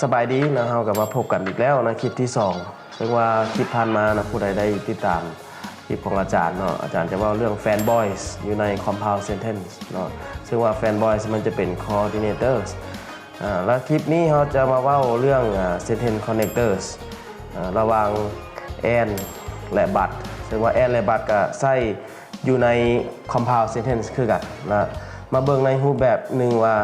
ສະບາຍດີເນາະ, ເຮົາກໍມາພົບກັນອີກແລ້ວໃນຄລິບທີສອງ. ເຊິ່ງວ່າຄລິບຜ່ານມານະ ຜູ້ໃດໄດ້ຕິດຕາມຄລິບຂອງອາຈານເນາະ, ອາຈານຈະເວົ້າເລື່ອງ Fan Boys ຢູ່ໃນ Compound Sentence ເນາະ, ເຊິ່ງວ່າ Fan Boys ມັນຈະເປັນ Coordinators ອາ ແລະ ຄລິບນີ້ເຮົາຈະມາເວົ້າເລື່ອງ ອາ Sentence Connectors ອາ ລະຫວ່າງ Ann ແລະ Bud, ເຊິ່ງວ່າ Ann ແລະ Bud ກໍໃຊ້ ຢູ່ໃນ compound sentence ຄືກັນນະ. ມາເບິ່ງໃນຮູບແບບໜຶ່ງວ່າ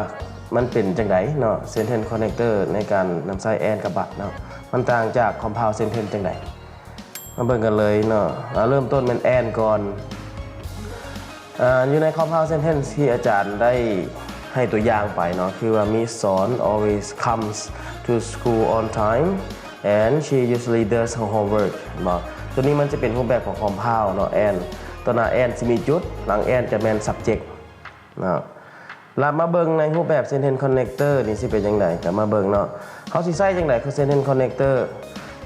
ມັນເປັນຈັ່ງໃດເນາະ, sentence connector ໃນການນຳໃຊ້ Ann ກັບ Bud ເນາະ, ມັນຕ່າງຈາກ compound sentence ຈັ່ງໃດ? ມາເບິ່ງກັນເລີຍເນາະ. ອາ ເລີ່ມຕົ້ນແມ່ນ Ann ກ່ອນ. ອາ ຢູ່ໃນ compound sentence ທີ່ອາຈານໄດ້ໃຫ້ຕົວຢ່າງໄປເນາະ, ຄືວ່າ Miss Son always comes to school on time and she usually does her homework ເນາະ. ຕົວນີ້ມັນຈະເປັນຮູບແບບຂອງ compound ເນາະ, Ann ຕໍ່ໜ້າ Ann ຊິມີຈຸດ, ຫຼັງ Ann ຈະແມ່ນ subject ເນາະ. ລະມາເບິ່ງໃນຮູບແບບ sentence connector ນີ້ຊິເປັນຈັ່ງໃດ, ກໍມາເບິ່ງເນາະ. ເຮົາຊິໃຊ້ຈັ່ງໃດຄື sentence connector?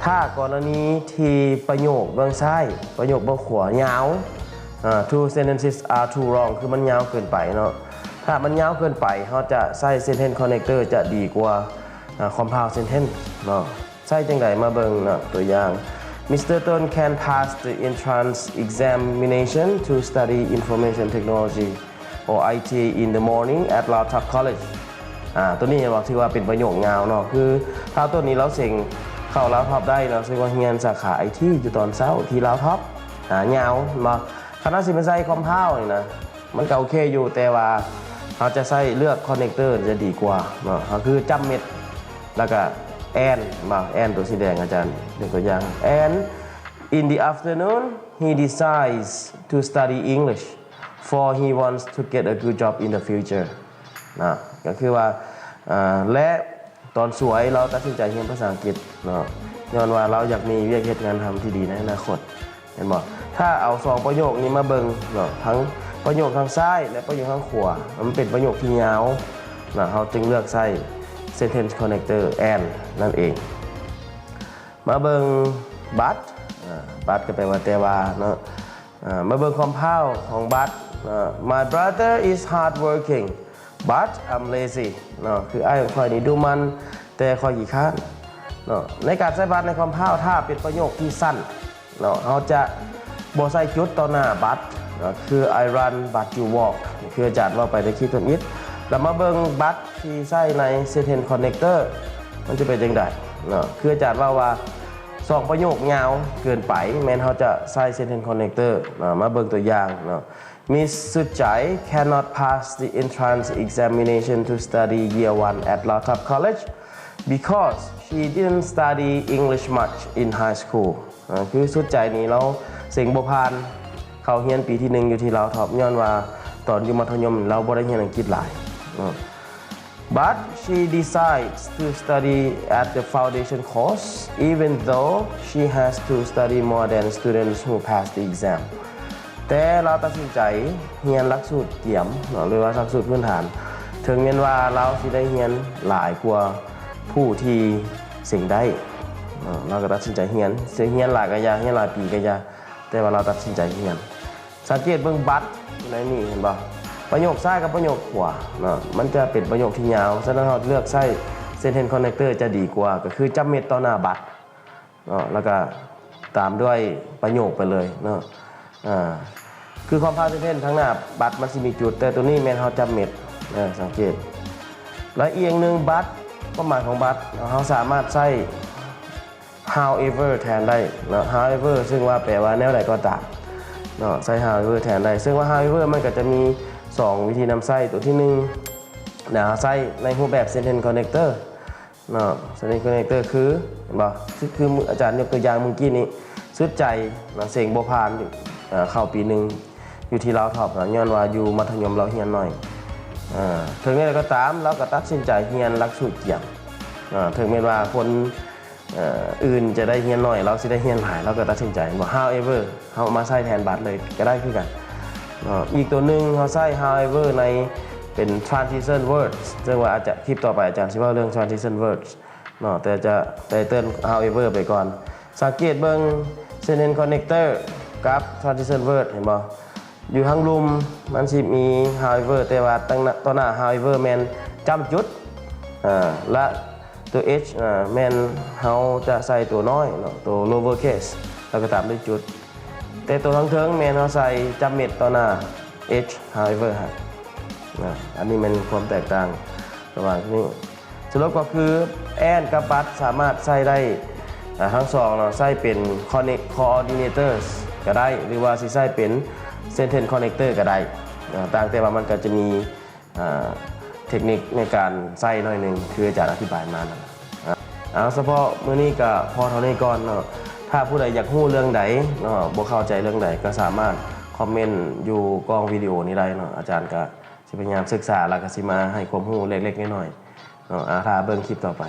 ຖ້າກໍລະນີທີ່ປະໂຫຍກເບື້ອງຊ້າຍ, ປະໂຫຍກເບື້ອງຂວາຍາວ, ອາ two sentences are too long ຄືມັນຍາວເກີນໄປເນາະ. ຖ້າມັນຍາວເກີນໄປ, ເຮົາຈະໃຊ້ sentence connector ຈະດີກວ່າ ອາ compound sentence ເນາະ. ໃຊ້ຈັ່ງໃດ? ມາເບິ່ງເນາະ ຕົວຢ່າງ Mister Ton can pass the entrance examination to study information technology or I T in the morning at Lao Tap College. ອາ ຕົວນີ້ເຫັນບໍ່? ຖືວ່າເປັນປະໂຫຍກຍາວເນາະ, ຄືທ້າວຕົ້ນນີ້ລາວເສັງເຂົ້າ Lao Tap ໄດ້ເນາະ, ເຊິ່ງວ່າຮຽນສາຂາ ໄອທີ ຢູ່ຕອນເຊົ້າທີ່ Lao Tap ອາ ຍາວເນາະ. ຄັນເຮົາຊິມາໃສ່ compound ນີ້ນະ ມັນກໍໂອເຄຢູ່, ແຕ່ວ່າເຮົາຈະໃຊ້ເລືອກ connector ຈະດີກວ່າເນາະ, ກໍຄືຈ້ຳເມັດ ແລ້ວກໍ and ເນາະ, and ຕົວສີແດງ ອາຈານຍົກຕົວຢ່າງ and in the afternoon he decides to study English for he wants to get a good job in the future ນະ. ກໍຄືວ່າ ເອີ ແລະ ຕອນສວຍລາວຕັດສິນໃຈຮຽນພາສາອັງກິດເນາະ, ຍ້ອນວ່າລາວຢາກມີວຽກເຮັດງານທຳທີ່ດີໃນອະນາຄົດ. ເຫັນບໍ່? ຖ້າເອົາສອງປະໂຫຍກນີ້ມາເບິ່ງເນາະ, ທັງປະໂຫຍກທາງຊ້າຍ ແລະ ປະໂຫຍກທາງຂວາ ມັນເປັນປະໂຫຍກທີ່ຍາວເນາະ, ເຮົາຈຶ່ງເລືອກໃຊ້ sentence connector and ນັ້ນເອງ. ມາເບິ່ງ but, ອາ but ກໍແປວ່າແຕ່ວ່າເນາະ. ອາ ມາເບິ່ງ compound ຂອງ but ເນາະ, My brother is hardworking but I'm lazy ເນາະ, ຄືອ້າຍຂອງຂ້ອຍນີ້ດຸໝັ່ນ ແຕ່ຂ້ອຍຂີ້ຄ້ານເນາະ. ໃນການໃຊ້ but ໃນ compound ຖ້າເປັນປະໂຫຍກທີ່ສັ້ນເນາະ, ເຮົາຈະບໍ່ໃສ່ຈຸດຕໍ່ໜ້າ but ເນາະ, ຄື I run but you walk ຄືອາຈານເວົ້າໄປໃນຄລິບທຳອິດ. ແລ້ວມາເບິ່ງ but ທີ່ໃຊ້ໃນ sentence connector ມັນຈະເປັນຈັ່ງໃດເນາະ, ຄືອາຈານເວົ້າວ່າສອງປະໂຫຍກຍາວເກີນໄປ, ແມ່ນເຮົາຈະໃຊ້ sentence connector ເນາະ. ມາເບິ່ງຕົວຢ່າງເນາະ, Miss Sutjai cannot pass the entrance examination to study year one at Lao Tap College because she didn't study English much in high school. ອາ ຄື Sutjai ນີ້ລາວເສັງບໍ່ຜ່ານເຂົ້າຮຽນປີທີໜຶ່ງຢູ່ທີ່ Lao Tap ຍ້ອນວ່າຕອນຢູ່ມັດທະຍົມລາວບໍ່ໄດ້ຮຽນອັງກິດຫຼາຍເນາະ. But she decides to study at the foundation course even though she has to study more than students who pass the exam. ແຕ່ລາວຕັດສິນໃຈຮຽນຫຼັກສູດກຽມເນາະ ຫຼືວ່າຫຼັກສູດພື້ນຖານ, ເຖິງແມ່ນວ່າລາວຊິໄດ້ຮຽນຫຼາຍກວ່າຜູ້ທີ່ເສັງໄດ້ເນາະ, ລາວກໍຕັດສິນໃຈຮຽນ, ຊິຮຽນຫຼາຍກໍຢ່າ, ຮຽນຫຼາຍປີກໍຢ່າ, ແຕ່ວ່າລາວຕັດສິນໃຈຮຽນ. ສັງເກດເບິ່ງ but ໃນນີ້ເຫັນບໍ່? ປະໂຫຍກຊ້າຍກັບປະໂຫຍກຂວາເນາະ, ມັນຈະເປັນປະໂຫຍກທີ່ຍາວ, ສະນັ້ນເຮົາເລືອກໃຊ້ sentence connector ຈະດີກວ່າ, ກໍຄືຈ້ຳເມັດຕໍ່ໜ້າ but ເນາະ ແລ້ວກໍຕາມດ້ວຍປະໂຫຍກໄປເລີຍເນາະ. ອາ ຄື compound sentence ທາງໜ້າ but ມັນຊິມີຈຸດ, ແຕ່ຕົວນີ້ແມ່ນເຮົາຈ້ຳເມັດ, ເອີ ສັງເກດ. ແລະ ອີກຢ່າງໜຶ່ງ but ຄວາມໝາຍຂອງ but ເນາະ ເຮົາສາມາດໃຊ້ however ແທນໄດ້ເນາະ, however ເຊິ່ງວ່າແປວ່າແນວໃດກໍຕາມເນາະ, ໃຊ້ however ແທນໄດ້, ເຊິ່ງວ່າ however ມັນກໍຈະມີສອງວິທີນຳໃຊ້. ຕົວທີໜຶ່ງນະ ໃຊ້ໃນຮູບແບບ sentence connector ເນາະ, sentence connector ຄື ເຫັນບໍ່? ຄື ຄືອາຈານຍົກຕົວຢ່າງມື້ກີ້ນີ້, ສຸດໃຈເນາະ ເສັງບໍ່ຜ່ານ ເອີ ເຂົ້າປີໜຶ່ງຢູ່ທີ່ Lao Tap ເນາະ, ຍ້ອນວ່າຢູ່ມັດທະຍົມລາວຮຽນໜ້ອຍ. ເອີ ເຖິງແນວໃດກໍຕາມ ລາວກໍຕັດສິນໃຈຮຽນຫຼັກສູດກຽມ. ເອີ ເຖິງແມ່ນວ່າຄົນ ເອີ ອື່ນຈະໄດ້ຮຽນໜ້ອຍ ລາວຊິໄດ້ຮຽນຫຼາຍ, ລາວກໍຕັດສິນໃຈ however ເຮົາເອົາມາໃຊ້ແທນ but ເລີຍກໍໄດ້ຄືກັນເນາະ. ອີກຕົວໜຶ່ງ ເຮົາໃຊ້ however ໃນເປັນ transition words, ເຊິ່ງວ່າອາຈານ ຄລິບຕໍ່ໄປອາຈານຊິເວົ້າເລື່ອງ transition words ເນາະ, ແຕ່ຈະໄດ້ເຕີມ however ໄປກ່ອນ. ສັງເກດເບິ່ງ sentence connector ກັບ transition word ເຫັນບໍ່? ຢູ່ທາງລຸ່ມມັນຊິມີ however ແຕ່ວ່າຕັ້ງໜ້າ ຕໍ່ໜ້າ however ແມ່ນຈ້ຳຈຸດ ອາ ແລະ ຕົວ H ນະ ແມ່ນເຮົາຈະໃສ່ຕົວນ້ອຍເນາະ ຕົວ lower case ແລ້ວກໍຕາມດ້ວຍຈຸດ. ແຕ່ຕົວທາງເທິງແມ່ນເຮົາໃສ່ຈ້ຳເມັດຕໍ່ໜ້າ H however ຫັ້ນນະ. ອັນນີ້ແມ່ນຄວາມແຕກຕ່າງລະຫວ່າງນີ້. ສະຫຼຸບກໍຄື and ກັບ but ສາມາດໃຊ້ໄດ້ ອາ ທັງສອງເນາະ ໃຊ້ເປັນ connect coordinators ກໍໄດ້ ຫຼືວ່າຊິໃຊ້ເປັນ sentence connector ກໍໄດ້. ອາ ຕ່າງແຕ່ວ່າມັນກໍຈະມີ ອາ ເທັກນິກໃນການໃຊ້ໜ້ອຍໜຶ່ງ ຄືອາຈານອະທິບາຍມານັ້ນ. ອາ ເອົາ ສະເພາະມື້ນີ້ກໍພໍເທົ່ານີ້ກ່ອນເນາະ. ຖ້າຜູ້ໃດຢາກຮູ້ເລື່ອງໃດເນາະ ບໍ່ເຂົ້າໃຈເລື່ອງໃດ ກໍສາມາດຄອມເມັນຢູ່ກ້ອງວິດີໂອນີ້ໄດ້ເນາະ. ອາຈານກໍຊິພະຍາຍາມສຶກສາ ແລ້ວກໍຊິມາໃຫ້ຄວາມຮູ້ເລັກໆນ້ອຍໆເນາະ. ອາ ຖ້າເບິ່ງຄລິບຕໍ່ໄປ.